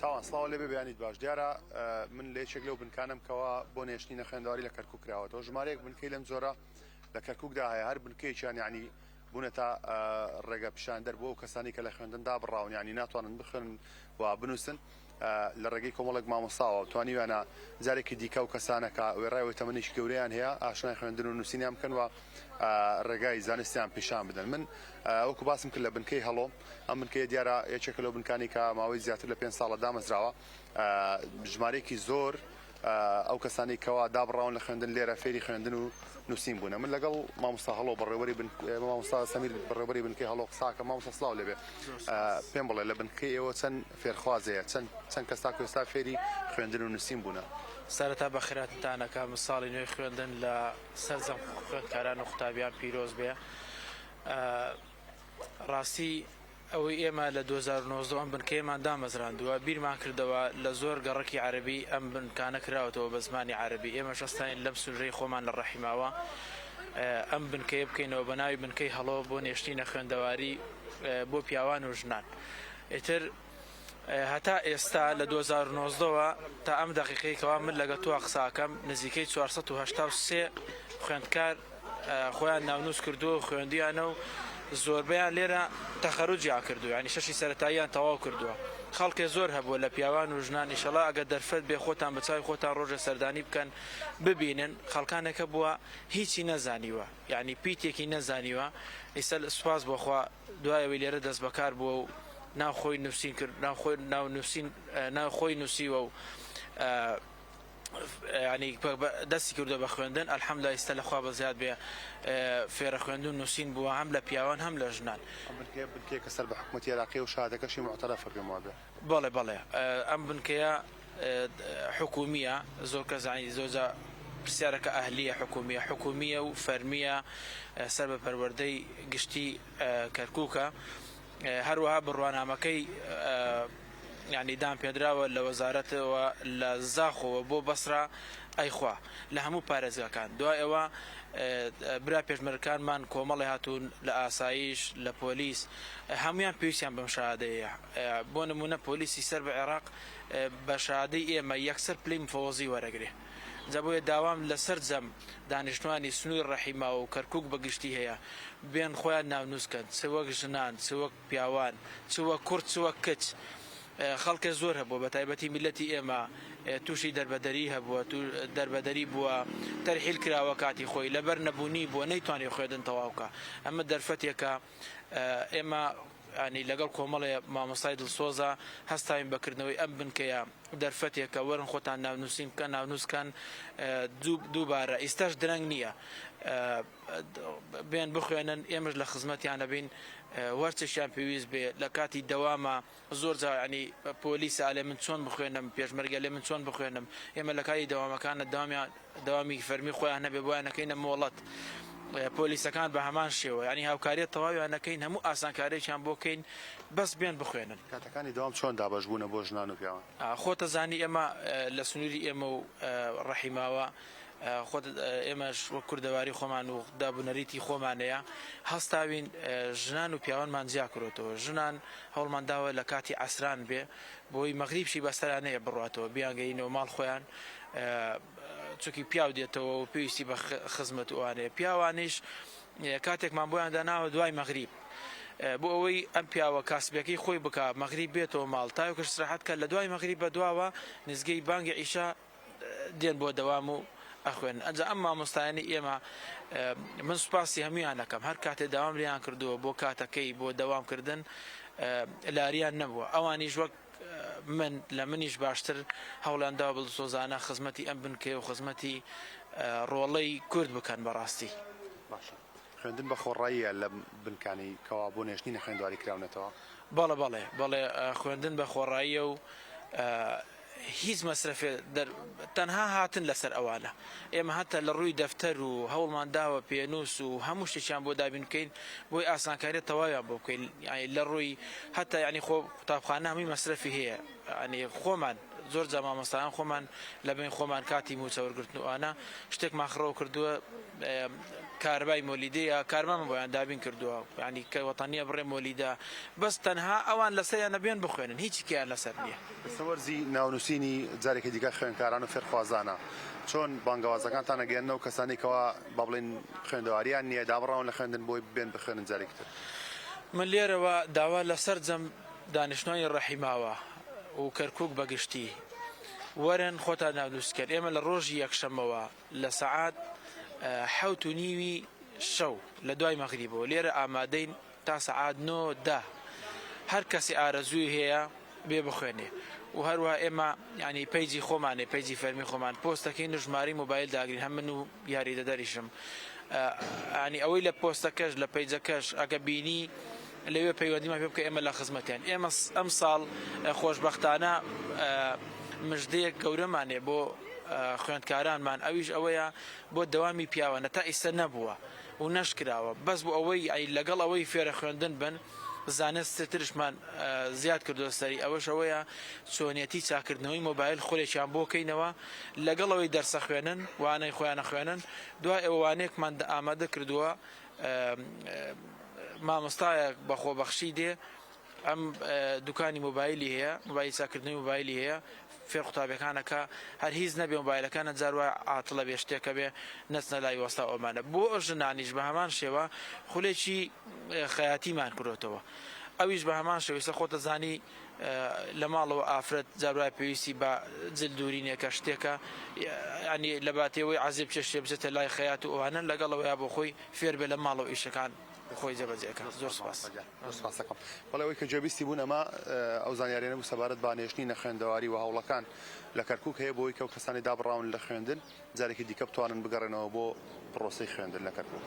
چاوان سڵاو لێبێ بەیانیت باش دیارە من لە یەکێک لەو بنکانەم کەوا بۆ نێشتنی نەخوێندەواری لە کەرکک کراوەتەوە ژمارەیەک بنکەی لەم جۆرە لە کەرککدا هەیە هەر بنکەیەکیان یعنی بوونەتە ڕێگە پیشاندەر بۆ ئەو کەسانی کە لە خوێندن دابڕاون یعنی ناتوانن بخوێنن و بنووسن لە ڕێگەی کۆمەڵێک مامۆستاوە توانیویانە جارێکی دیکە ئەو کەسانە کە وێڕای ئەوەی تەمەنێکی گەورەیان هەیە ئاشنای خوێندن و نووسینیان بکەن و ڕێگای زانستیان پیشان بدەن من وەکو باسم کرد لە بنکەی هەڵۆ ئەم بنکەیە دیارە یەکێکە لەو بنکانی کە ماوەی زیاتر لە پێ ساڵە دامەزراوە ژمارەیەکی زۆر ئەو کەسانەی کەوا دابڕاون لە خوێندن لێرە فێری خوێندن و نووسین بوونە من لەگەڵ مامۆستا هەڵۆ بەڕێوەری بن مامۆستا سەمیر بەڕێوەری بنکەی هەڵۆ قساکە مامۆستا سڵاو لێبێ پێم بڵێ لە بنکەی ئێوە چەند فێرخوازەیە چەند چەند کەس تاکو ئێستا فێری خوێندن و نووسین بوونە؟ سەرەتا بەخێرهاتنتان ئەکەم ساڵی نوێی خوێندن لە سەرجەم خوێندکاران و قوتابیان پیرۆز بێ ڕاستی ئەوەی ئێمە لە 2019 ئەم بنکەیەمان دامەزراندووە بیرمان کردەوە لە زۆر گەڕەکی عەرەبی ئەم بنکانە کراوەتەوە بە زمانی عەرەبی ئێمەش هەستاین لەم سنوورەی خۆمان لە ڕەحیماوە ئەم بنکەیە بکەینەوە بە ناوی بنکەی هەڵۆ بۆ نێشتنی نەخوێندەواری بۆ پیاوان و ژنان ئیتر هەتا ئێستا لە 2019 وە تا ئەم دەقیقەی کەوا من لەگەڵ تۆ قساکەم نزیکەی 483 خوێندکار خۆیان ناونووس کردووە و خوێندویانە و زۆربەیان لێرە تەخەروجیان کردووە یانی شەشی سەرەتاییان تەواو کردووە خەڵکێ زۆر هەبووە لە پیاوان و ژنان ئیشەڵا ئەگەر دەرفەت بێ خۆتان بە چاوی خۆتان ڕۆژێ سەردانی بکەن ببینن خەڵکانێکە بووە هیچی نەزانیوە یعنی پیتێکی نەزانیوە ئیستا سوپاس بۆخوا دوای ئەوەی لێرە دەست بەکار بووە و ناو خۆی نووسین کرد ناو خۆی ناو نووسین ناو خۆی نووسیوە و یانی دەستی کردووە بە خوێندن الحمدللە ئیستا لە خوا بەزیاد بێ فێرە خوێندن و نووسین بووە هەم لە پیاوان هەم لە ژنان. ئەم بنکەیە بنکەیەکە سەر بە حکومەتی عێراقیە و شەهادەکەشی موعتەرەفە پێم وابێ. بەڵێ بەڵێ ئەم بنکەیە حکومیە زۆر کەس یانی زۆر جا پرسیارەکە ئەهلیە حکومیە حکومیە و فەرمیە سەر بە پەروەردەی گشتی کەرکوکە هەروەها بڕوانامەکەی یانی دان پێدراوە لە وەزارەتەوە لە زاخۆوە بۆ بەسرا ئەیخوا لە هەموو پارێزگاکان دوای ئەوە برا پێشمەرگەکانمان کۆمەڵی هاتوون لە ئاسایش لە پۆلیس هەمویان پێویستیان بەم شادەیە بۆ نمونە پۆلیسی سەر بە عێراق بە شادەی ئێمە یەکسەر پلەی مفەوەزی وەرەگرێ جا بۆیە داوام لە سەرجەم دانیشتوانی سنووری ڕەحیماوە و کەرکووک بە گشتی هەیە بێن خۆیان ناونووس کەن چ وەک ژنان چ وەک پیاوان چ وەک کوڕ چ وەک کچ خەڵکێ زۆر هەبووە بە تایبەتی میللەتی ئێمە تووشی دەربەدەری هەبووە دەربەدەری بووە تەرحیل کراوە کاتی خۆی لەبەر نەبوونی بووە نەیتوانی خوێندن تەواو کا ئەمە دەرفەتێکە ئێمە ینی لەگەڵ کۆمەڵێ مامۆستای دڵسۆزە هەستاوین بە کردنەوەی ئەم بنکەیە دەرفەتێکە وەرن خۆتان ناونووسین بکەن ناونووس کەن دووبارە ئیستاش درەنگ نییە بێن بخوێنن ئێمەش لە خزمەتیان ئەبین وەرچەشیان پێویست بێ لە کاتی دەوامە زۆر جار ینی پۆلیس ئەلێ من چۆن بخوێنم پێشمەرگە لێ من چۆن بخوێنم ئێمە لە کاتی دەوامەکانە دەوامیان دەوامی فەرمی خۆیان هەبێ بۆیان نەکەینە مۆڵەت پۆلیسەکان بە هەمان شێوە ینی هاوکاریە تەواویان نەکەین هەموو ئاسانکارێکیان بۆ کەین بەس بێن بخوێنن. کاتەکانی دەوام چۆن دابەش بوونە بۆ ژنان و پیاوان؟ خۆتە زانی ئێمە لە سنووری ئێمە و ڕەحیماوە خۆت ئێمەش وەک کوردەواری خۆمان و دابونەریتی خۆمانەیە هەستاوین ژنان و پیاوانمان جیا کرۆتەوە ژنان هەوڵمان داوە لە کاتی عەسران بێ بۆی مەغریبشی بەسەرا نەیە بڕاتەوە بیانگەینەوە ماڵ خۆیان چونکی پیاو دێتەوە و پێویستی بە خزمەت و ئەوانەیە پیاوانیش کاتێکمان بۆیان داناوە دوای مەغریب بۆ ئەوەی ئەم پیاوە کاسبەکەی خۆی بکە مەغریب بێتەوە ماڵ تاوکەش سراحەت کە لە دوای مەغریب بە دواوە نزگەی بانگی عیشا دێن بۆ دەوام و ئەخوێن ئەجا ئەم مامۆستایانی ئێمە من سوپاسی هەمویان ئەکەم هەر کاتێ داوام لێیان کردووە بۆ کاتەکەی بۆ دەوام کردن لاریان نەبووە ئەوانیش وەک من لە منیش باشتر هەوڵیان داوە بڵسۆزانە خزمەتی ئەم بنکەیە و خزمەتی ڕۆڵەی کورد بکەن بەڕاستی. باشە خوێندن بە خۆڕاییە لە بنکانەی کەوا بۆ نێشتنی نەخوێندواری کراونەتەوە؟ بەڵێ بەڵێ بەڵێ خوێندن بە خۆڕاییە و هیچ مەسرەفێ دەر تەنها هاتن لەسەر ئەوانە ئێمە هەتا لە ڕووی دەفتەر و هەوڵمان داوە پێنووس و هەموو شتێکیان بۆ دابین بکەین بۆی ئاسانکاری تەواویان بۆ بکەین یعنی لە ڕووی هەتا یعنی خۆ قوتابخانە هەمووی مەسرەفی هەیە یعنی خۆمان زۆر جا مامۆستایان خۆمان لە بین خۆمان کاتی موچە وەرگرتن و ئەوانە شتێکمان خڕەوە کردووە. کارەبای مۆلیدەیە کارەبامان بۆیان دابین کردووە یانی کە وەتەنیە بڕێ مۆلیدە بەس تەنها ئەوان لەسەریانە بێن بخوێنن هیچی کەیان لەسەر نییە. ئێستا وەرزی ناونووسینی جارێکی دیکە خوێندکاران و فێرخوازانە، چۆن بانگەوازەکانتان ئەگەیەننە ئەو کەسانەی کەوا با بڵێین خوێندەواریان نییە دابڕاون لە خوێندن بۆی بێن بخوێنن جارێکی تر؟ من لێرەوە داوا لە سەرجەم دانیشتوانی ڕەحیماوە و کەرکووک بە گشتی وەرن خۆتان ناونووس کەن ئێمە لە ڕۆژی یەکشەممەوە لە سەعات حەوت و نیوی شەو لە دوای مەغریبەوە لێرە ئامادەین تا سەعات نۆ دە هەر کەسێ ئارەزووی هەیە بێ بخوێنێ و هەروەها ئێمە ینی page ی خۆمانێ page ی فەرمی خۆمان پۆستەکەین و ژمارەی مۆبایل داگرین هەم من و یاریدەدەریشم ینی ئەوەی لە پۆستەکەش لە page ەکەش ئەگە بینی لەوێ پەیوەندیمان پێ بکە ئێمە لە خزمەتیان ئێمە ئەم ساڵ خۆشببختانە مژدەیەک گەورەمانێ بۆ خوێندکارانمان ئەویش ئەوەیە بۆ دەوامی پیاوانە تا ئیستا نەبووە و نەشکراوە بەس بۆ ئەوەی ئەی لەگەڵ ئەوەی فێرە خوێندن بن زانست ترشمان زیاد کردووە سەری ئەوەش ئەوەیە چۆنیەتی چاکردنەوەی مۆبایل خولێکیان بۆ کەینەوە لەگەڵ ئەوەی دەرسە خوێنن وانەی خۆیانە خوێنن دوای ئەوە وانەیەکمان ئامادە کردووە مامۆستایەک بە خۆبەخشی دێ ئەم دوکانی مۆبایلی هەیە مۆبایلی چاکردنەوەی مۆبایلی هەیە فێر قوتابیەکان ئەکا هەر هیچ نەبێ مۆبایلەکانە جار وایە عاتڵە بێ شتێکە بێ نەچنە لای وەستا ئەومانە بۆ ژنانیش بە هەمان شێوە خولێکی خەیاتیمان کرۆتەوە ئەویش بە هەمان شێوە ئێستا خۆتە زانی لە ماڵەوە ئافرەت جار وایە پێویستی بە جل دوورینێکە شتێکە ینی لە باتێەوەی عەزێب چێشتێ بچێتە لای خەیات و ئەوانە لەگەڵەوەیا بۆ خۆی فێر بێ لە ماڵەوە ئیشەکان خۆی جێبەجێ کات زۆر سپاس. زۆر سپاس دەکەم. بەڵێ ئەوەی کە گوێبیستی بوون ئەمە ئەو زانیاریانە بوو سەبارەت بە نێشتنی نەخوێندەواری و هەوڵەکان لە کەرکوک هەیە بۆی کە ئەو کەسانەی دابڕاون لە خوێندن جارێکی دیکە بتوانن بگەڕێنەوە بۆ پڕۆسەی خوێندن لە کەرکوک.